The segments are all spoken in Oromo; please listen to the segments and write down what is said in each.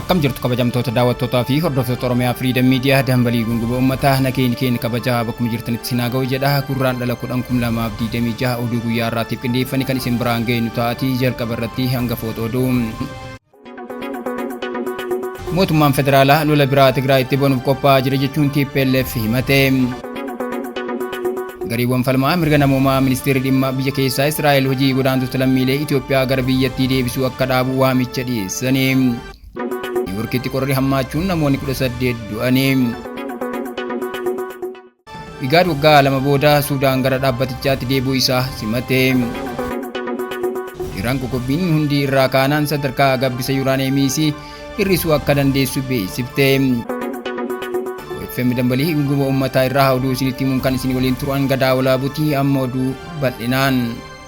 Akkam jirtu, kabajamtoota daawwattootaa fi hordoftoota Oromiyaa Freedom Media? Dambalii gunguma uummataa, nageenyi keenya kabajaa bakkuma jirtanitti sinaa ga'u jedha. Gurraandhala 10, 2026 oduu guyyaa har'aatiif qindeeffanii kan isin biraan geenyu ta'atii, jalqaba irratti hangafoota oduu. Mootummaan federaalaa lola biraa Tigraayitti banuuf qophaa'aa jira jechuun TPLF himate. Gareewwan falmaa mirga namoomaa ministeerri dhimma biyya keessaa Israa'el hojii godaantota lammiilee Itoophiyaa gara biyyattii deebisuu akka dhaabu waamicha dhiyeessanii. Niiworkitti qorri hammaachuun namoonni 18 du'anii. Igaad waggaa 2 booda Suudaan gara dhaabbatichaatti deebi'uu isaa simate. Iraan qoqqobbiin hundi irraa kaanaan sadarkaa gabbisa yuuraaneemiis hir'isuu akka dandeessu beeksifte. OFM dambalii gunguma uummataa irraa oduu isinitti himuun kan isin waliin turan Gadaa Walaabuti. Amma oduu bal'inaan.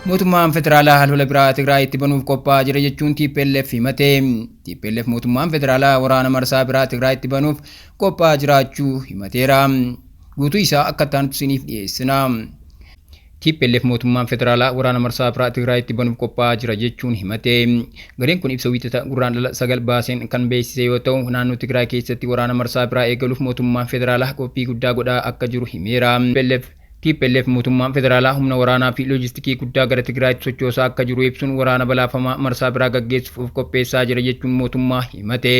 Mootummaan federaalaa lola biraa Tigraayitti banuuf qophaa'aa jira jechuun TPLF himate. TPLF mootummaan federaalaa waraana marsaa biraa Tigraayitti banuuf qophaa'aa jiraachuu himateera. Guutuu isaa akka itti isiniif dhiyeessina. TPLF mootummaan federaalaa waraana marsaa biraa Tigraayitti banuuf qophaa'aa jira jechuun himate. Gareen kun ibsa Wiixata Gurraandhala 9 baaseen kan beeksise yoo ta'u, naannoo Tigraay keessatti waraana marsaa biraa eegaluuf mootummaan federaalaa qophii guddaa godhaa akka jiru himeera. TPLF mootummaan federaalaa humna waraanaa fi loojistikii guddaa gara Tigraayitti sochoosaa akka jiru ibsuun, waraana balaafamaa marsaa biraa gaggeessuuf of qopheessaa jira jechuun mootummaa himate.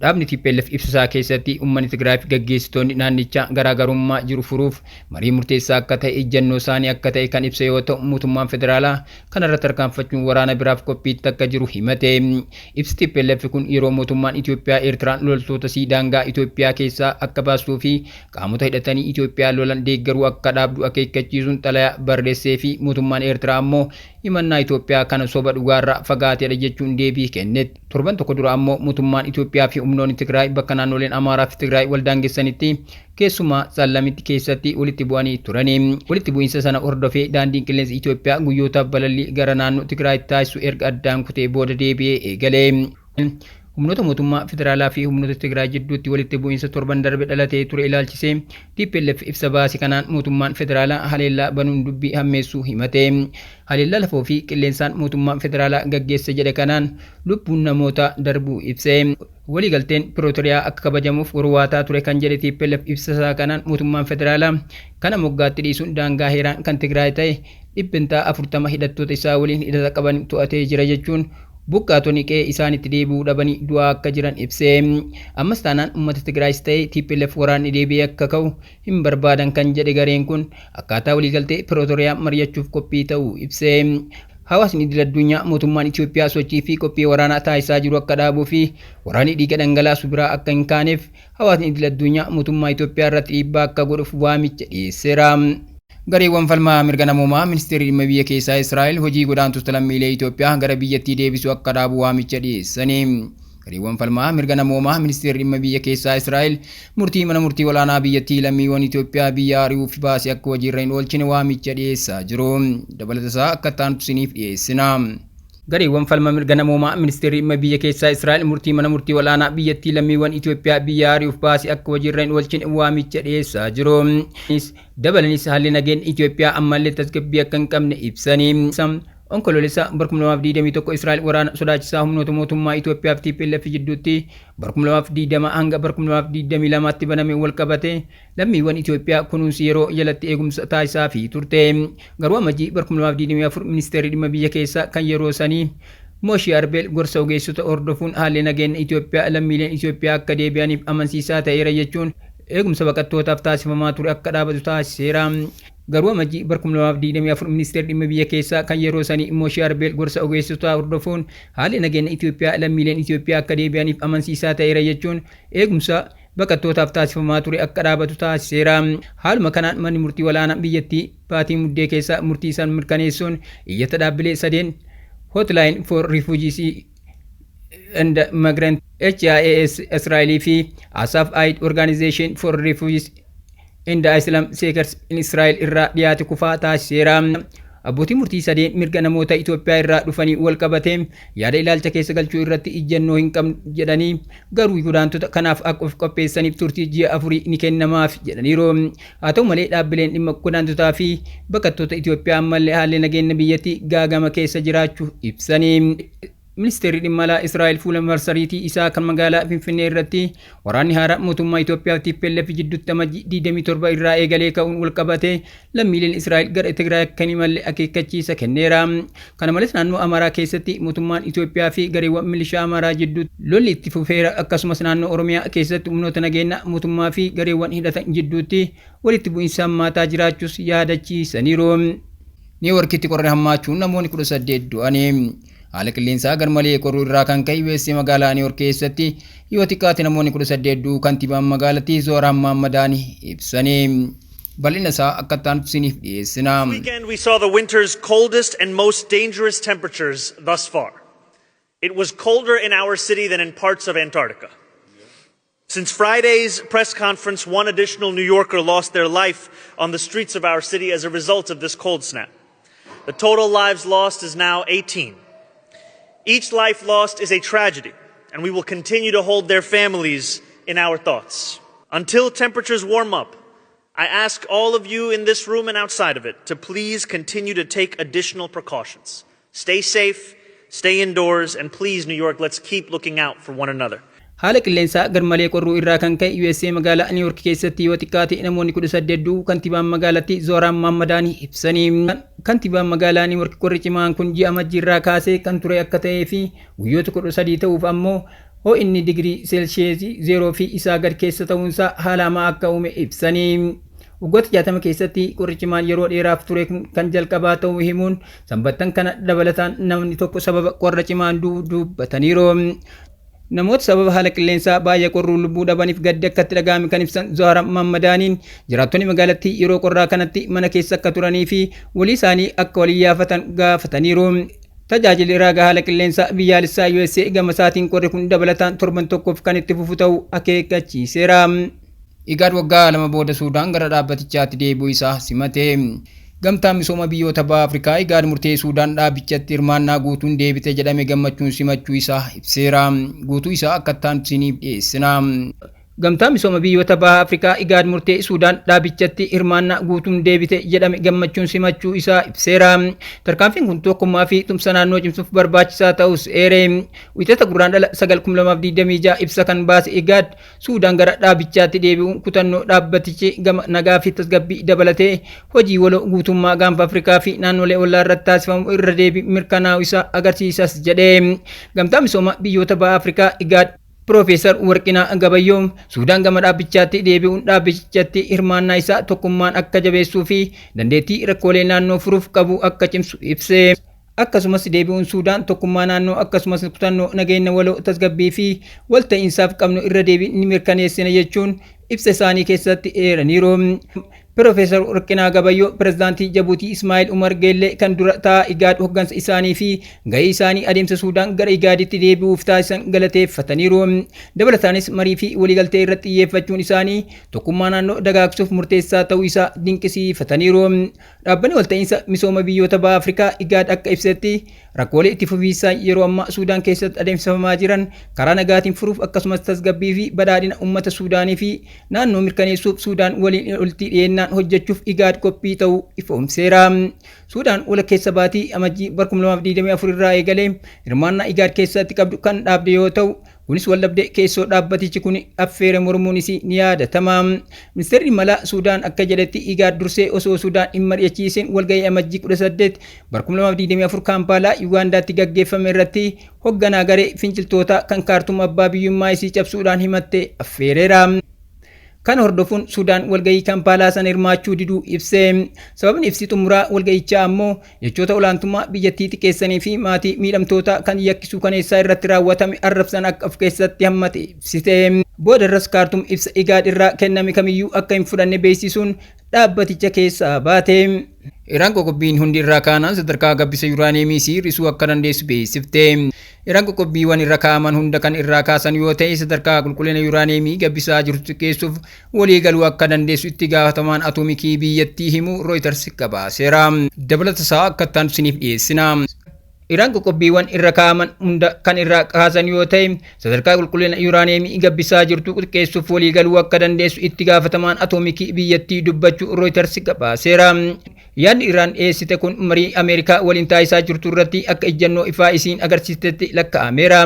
Dhaabni TPLF ibsa isaa keessatti uummanni Tigraay fi gaggeessitoonni naannichaa garaagarummaa jiru furuuf marii murteessaa akka ta'e ejjennoo isaanii akka ta'e kan ibsa yoo ta'u, mootummaan federaalaa kanarratti tarkaanfachuun waraana biraaf qophiitti akka jiru himate. Ibsi TPLF kun yeroo mootummaan Itoophiyaa Eertiraan loltoota sii daangaa Itoophiyaa keessaa akka baastuu fi qaamota hidhatanii Itoophiyaa lolan deeggaruu akka dhaabdu akeekkachiisuun xalayaa barreessee fi mootummaan Eertiraa ammoo himannaa Itoophiyaa kana soba dhugaarraa fagaateedha jechuun deebii kenne. Torban tokko dura ammoo mootummaan Itoophiyaa fi humnoonni Tigraay bakka naannoleen Amaaraa fi Tigraay wal daangessanitti, keessumaa Tsallamitti keessatti walitti bu'anii turani. Walitti bu'iinsa sana hordofee daandiin qilleensa Itoophiyaa guyyootaaf balallii gara naannoo Tigraay taasisu erga addaan kutee booda deebi'ee eegale. Humnoota mootummaa federaalaa fi humnoota Tigraay jidduutti walitti bu'iinsa torban darbe dhalatee ture ilaalchisee TPLF ibsa baase kanaan mootummaan federaalaa haleellaa banuun dubbii hammeessuu himate. Haleellaa lafoo fi qilleensaan mootummaan federaalaa gaggeesse jedhe kanaan lubbuun namoota darbuu ibse. Waliigalteen Pirootoriyaa akka kabajamuuf warwaataa ture kan jedhe TPLF ibsa isaa kanaan, mootummaan federaalaa kana moggaatti dhiisuun daangaa heeraan kan Tigraay ta'e 40% hidhattoota isaa waliin hidhata qaban to'atee jira jechuun, buqqaatonni qe'ee isaanitti deebi'uu dhabanii du'aa akka jiran ibse. Ammas taanaan uummata Tigraayis ta'e TPLF waraanni deebi'ee akka ka'u hin barbaadan kan jedhe gareen kun, akkaataa waliigaltee Pirootoriyaa mari'achuuf qophii ta'uu ibse. Hawaasni idil addunyaa mootummaan Itoophiyaa sochii fi qophii waraanaa taasisaa jiru akka dhaabuu fi waraanni dhiiga dhangalaasu biraa akka hin kaaneef hawaasni idil addunyaa mootummaa Itoophiyaa irratti dhiibbaa akka godhuuf waamicha dhiyeesseera. Gareewwan falmaa mirga namoomaa ministeerri dhimma biyya keessaa Israa'el hojii godaantota lammiilee Itoophiyaa gara biyyattii deebisuu akka dhaabu waamicha dhiyeessanii. Gareewwan falmaa mirga namoomaa ministeerri dhimma biyya keessaa Israa'el murtii mana murtii olaanaa biyyattii lammiiwwan Itoophiyaa biyya ari'uuf baase akka hojiirra hin oolchine waamicha dhiyeessaa jiru. Dabalatasaa akka itti isiniif dhiyeessina. Gareewwan falma mirga namoomaa ministeerri dhimma biyya keessaa Israa'el murtii mana murtii olaanaa biyyattii lammiiwwan Itoophiyaa biyya ari'uuf baase akka hojiirra hin oolchine waamicha dhiyeessaa jiru. Dabalanis haalli nageenya Itoophiyaa ammallee tasgabbii akka hin qabne ibsanii. Onkoloolessa 2021 Israa'el waraana sodaachisaa humnoota mootummaa Itoophiyaa fi TPLF jidduutti 2020 hanga 2022tti baname wal qabate lammiiwwan Itoophiyaa kunuunsi yeroo jalatti eegumsa taasisaa fi turte. Garuu Amajjii 2024 ministeerri dhimma biyya keessaa kan yeroo sanii Mooshii Arbeel gorsa ogeessota hordofuun haalli nageenya Itoophiyaa lammiileen Itoophiyaa akka deebi'aniif amansiisaa ta'eera jechuun eegumsa baqattootaaf taasifamaa ture akka dhaabatu taasiseera. Garuu Amajjii 2024 ministeerri dhimma biyya keessaa kan yeroo sanii Mooshii Arbeel gorsa ogeessotaa hordofuun haalli nageenya Itoophiyaa lammiileen Itoophiyaa akka deebi'aniif amansiisaa ta'eera jechuun eegumsa baqattootaaf taasifamaa ture akka dhaabatu taasiseera. Haaluma kanaan manni murtii olaanaa biyyattii baatii Muddee keessa murtii isaan mirkaneessuun iyyata dhaabbilee sadeen Hotline for Refugees and Migrant, HIAS Israa'elii fi Asaf Aid Organization for Refugees and Asylum Seekers in Israel irraa dhiyaate kufaa taasiseera. Abbootii murtii sadeen mirga namoota Itoophiyaa irraa dhufanii wal qabate yaada ilaalcha keessa galchuu irratti ijjannoo hin qabnu jedhanii, garuu godaantota kanaaf akka of qopheessaniif turtii ji'a 4 ni kennamaaf jedhaniiru. Haa ta'u malee, dhaabbileen dhimma godaantotaa fi baqattoota Itoophiyaa ammallee haalli nageenya biyyattii gaagama keessa jiraachuu ibsanii. Ministeerri dhimma alaa Israa'el fuula marsariitii isaa kan magaalaa Finfinnee irratti waraanni haaraa mootummaa Itoophiyaa fi TPLF jidduutti Amajjii 27 irraa eegalee ka'uun walqabatee lammiileen Israa'el gara Tigraay akka hin imalle akeekkachiisa kenneera. Kana malees, naannoo Amaaraa keessatti mootummaan Itoophiyaa fi gareewwan milishaa Amaaraa jidduutti lolli itti fufeera, akkasumas naannoo Oromiyaa keessatti humnoota nageenyaa mootummaa fi gareewwan hidhatan jidduutti walitti bu'iinsa hammaataa jiraachuus yaadachiisaniiru. Niiworkitti qorri hammaachuun namoonni 18 du'anii. Haala qilleensaa garmalee qorruu irraa kan ka'e USA magaalaa Niiwork keessatti yoo xiqqaate namoonni 18 du'uu kantiibaan magaalattii Zooraan Maammadaanii ibsanii. Bal'ina isaa akka itti isiniif dhiyeessina. This weekend, we saw the winter's coldest and most dangerous temperatures thus far. It was colder in our city than in parts of Antarctica. Since Friday's press conference, one additional New Yorker lost their life on the streets of our city as a result of this cold snap. The total lives lost is now 18. Each life lost is a tragedy, and we will continue to hold their families in our thoughts. Until temperatures warm up, I ask all of you in this room and outside of it to please continue to take additional precautions. Stay safe, stay indoors, and please, New York, let's keep looking out for one another. Haala qilleensaa garmalee qorruu irraa kan ka'e USA magaalaa New York keessatti yoo xiqqaate namoonni 18 du'uu kantiibaan magaalattii Zooraan Maammadaanii ibsanii. Kantiibaan magaalaa New York qorri cimaan kun ji'a Amajjii irraa kaasee kan ture akka ta'ee fi guyyoota 13 ta'uuf ammoo ho'inni digirii seelsheesii 0 fi isaa gad keessa ta'uunsaa haala hamaa akka uume ibsanii. Waggoota 60 keessatti qorri cimaan yeroo dheeraaf ture kan jalqabaa ta'uu himuun, sanbattan kana dabalataan namni tokko sababa qorra cimaan du'uu dubbataniiru. Namoota sababa haala qilleensaa baay'ee qorruun lubbuu dhabaniif gaddi akka itti dhaga'ame kan ibsan Zohara Mammadaaniin, jiraattonni magaalattii yeroo qorraa kanatti mana keessa akka turanii fi walii isaanii akka walii yaafatan gaafataniiru. Tajaajilli raagaa haala qilleensaa biyyaalessaa USA gama isaatiin qorri kun dabalataan torban tokkoof kan itti fufu ta'uu akeekkachiiseera. Igaad waggaa 2 booda Suudaan gara dhaabbatichaatti deebi'uu isaa simate. Gamtaan misooma biyyoota baha Afrikaa Igaad murtee Suudaan dhaabbichatti hirmaannaa guutuun deebite jedhame gammachuun simachuu isaa ibseera. Guutuu isaa akka ta'an isiniif dhiyeessina. Gamtaan misooma biyyoota baha Afrikaa Igaad murtee Suudaan dhaabichatti hirmaannaa guutuun deebite jedhame gammachuun simachuu isaa ibseera. Tarkaanfiin kun tokkummaa fi tumsa naannoo cimsuuf barbaachisaa ta'us eere. Wixata Gurraandhala 9,2026 ibsa kan baase Igaad, Suudaan gara dhaabichaatti deebi'uun kutannoo dhaabbatichi gama nagaa fi tasgabbii dabalatee hojii waloo guutummaa gaanfa Afrikaa fi naannolee ollaa irratti taasifamu irra deebii mirkanaa'u isaa agarsiisas jedhe. Gamtaan misooma biyyoota baha Afrikaa Igaad Piroofeesar Warqinaa Gabayyoo, Suudaan gama dhaabbichaatti deebi'uun dhaabbichatti hirmaannaa isaa tokkummaan akka jabeessuu fi dandeettii rakkoolee naannoo furuuf qabu akka cimsu ibse. Akkasumas deebi'uun Suudaan tokkummaa naannoo akkasumas kutannoo nageenya waloo, tasgabbii fi walta'iinsaaf qabnu irra deebiin ni mirkaneessina jechuun ibsa isaanii keessatti eeraniiru. Piroofeesar Warqinaa Gabayyoo pirezidaantii Jabuutii Ismaa'il Umar Geellee kan dura taa'aa Igaad hoggansa isaanii fi gahee isaanii adeemsa Suudaan gara Igaaditti deebi'uuf taasisan galateeffataniiru. Dabalataanis marii fi waliigaltee irratti xiyyeeffachuun isaanii tokkummaa naannoo dagaagsuuf murteessaa ta'uu isaa dinqisiifataniiru. Dhaabbanni walta'iinsa misooma biyyoota baha Afrikaa Igaad akka ibsetti, rakkoolee itti fufiinsaa yeroo ammaa Suudaan keessatti adeemsifamaa jiran karaa nagaatiin furuuf, akkasumas tasgabbii fi badhaadhina uummata Suudaanii fi naannoo mirkaneessuuf Suudaan waliin walitti dhiyeennaan hojjechuuf Igaad qophii ta'uu ifoomseera. Suudaan walakkeessa baatii Amajjii 2024 irraa eegalee hirmaannaa Igaad keessatti qabdu kan dhaabde yoo ta'u, kunis waldhabdee keessoo dhaabbatichi kun affeere mormuunis ni yaadatama. Ministeerri dhimma alaa Suudaan akka jedhetti, Igaad dursee osoo Suudaan hin mari'achiisin walgahii Amajjii 18 2024 Kaampaalaa Yugaandaatti gaggeeffame irratti hoogganaa garee finciltootaa kan Kaartuum abbaa biyyummaa isii cabsuudhaan himatte affeereera. Kana hordofuun Suudaan walgahii Kaampaalaa sana hirmaachuu diduu ibse. Sababni ibsi xumuraa walgahichaa ammoo jechoota olaantummaa biyyattii xiqqeessanii fi maatii miidhamtoota kan yakkisuu kaneessaa irratti raawwatame arrabsan akka of keessatti hammate ibsite. Booda irras Kaartum ibsa Igaad irraa kenname kamiyyuu akka hin fudhanne beeksisuun dhaabbaticha keessaa baate. Iraan qoqqobbiin hundi irraa kaanaan sadarkaa gabbisa yuuraaniyeemii hir'isuu akka dandeessu beeksifte. Iraan qoqqobbiiwwan irra kaa'aman hunda kan irraa kaasan yoo ta'e, sadarkaa qulqullina yuuraaniyeemii gabbisaa jirtu xiqqeessuuf walii galuu akka dandeessu itti gaafatamaan atoomikii biyyattii himu Reuters gabaaseera. Dabalata isaa akka itti isiniif dhiyeessina. Iraan qoqqobbiiwwan irra kaa'aman hunda kan irraa kaasan yoo ta'e, sadarkaa qulqullina yuuraaniyeemii gabbisaa jirtu xiqqeessuuf walii galuu akka dandeessu itti gaafatamaan atoomikii biyyattii dubbachuu Reuters gabaaseera. Yaadni Iraan dhiyeessite kun marii Ameerikaa waliin taasisaa jirtu irratti akka ejjennoo ifaa isiin agarsiistetti lakkaa'ameera.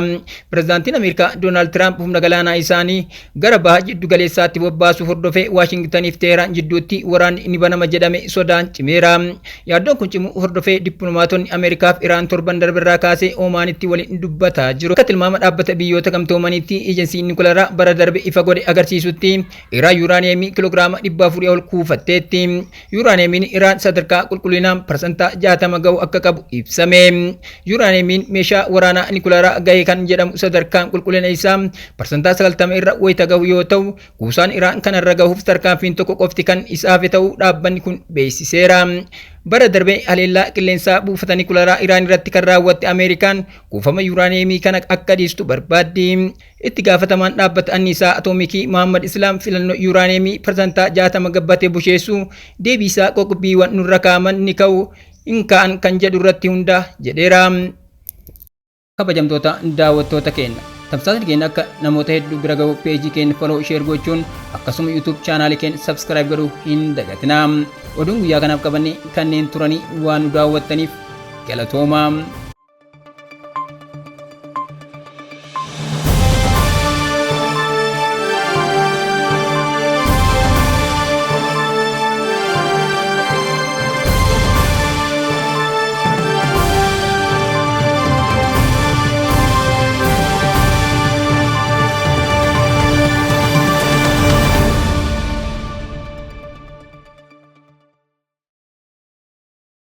Pirezidaantiin Ameerikaa Doonaald Tiraamp humna galaanaa isaanii gara baha jiddu galeessaatti bobbaasuu hordofee Waashingtaniif Teheraan jidduutti waraanni ni banama jedhame sodaan cimeera. Yaaddoon kun cimuu hordofee dippiloomaatonni Ameerikaaf Iraan torban darberraa kaasee Omaanitti waliin dubbataa jiru. Akka tilmaama dhaabbata biyyoota gamtoomaniitti ejensiin Nikularaa bara darbe ifa godhe agarsiisutti Iraan yuuraaniyeemii kiloogiraama 400 ol kuufatteetti. Yuuraaniyeemiin Iraan sadarkaa qulqullinaan 60% gahu akka qabu ibsame. Yuuraaniyeemiin meeshaa waraanaa Nikularaa gahe kan jedhamu sadarkaan qulqullina isaa 90% irra wayita gahu yoo ta'u, kuusaan Iraan kanarra gahuuf tarkaanfiin tokko qofti kan isaaf ta'uu dhaabbanni kun beeksiseera. Bara darbe haleellaa qilleensaa buufata Nikularaa Iraan irratti kan raawwatte Ameerikaan kuufama yuuraaniyeemii kana akka dhiistu barbaaddi. Itti gaafatamaan dhaabbata anniisaa atoomikii Muhammad Islaam filannoo yuuraaniyeemii 60% gabbate busheessuu deebiisaa qoqqobbiiwwan nurra kaa'aman ni ka'u hin ka'an kan jedhu irratti hundaa jedheera. Kabajamtoota daawwattoota keenya, tamsaasni keenya akka namoota hedduu bira gahu peejii keenya follow, share gochuun akkasuma YouTube chaanaalii keenya subscribe godhuu hin dagatinaa. Oduun guyyaa kanaaf qabanne kanneen turanii waan nu daawwattaniif galatoomaa.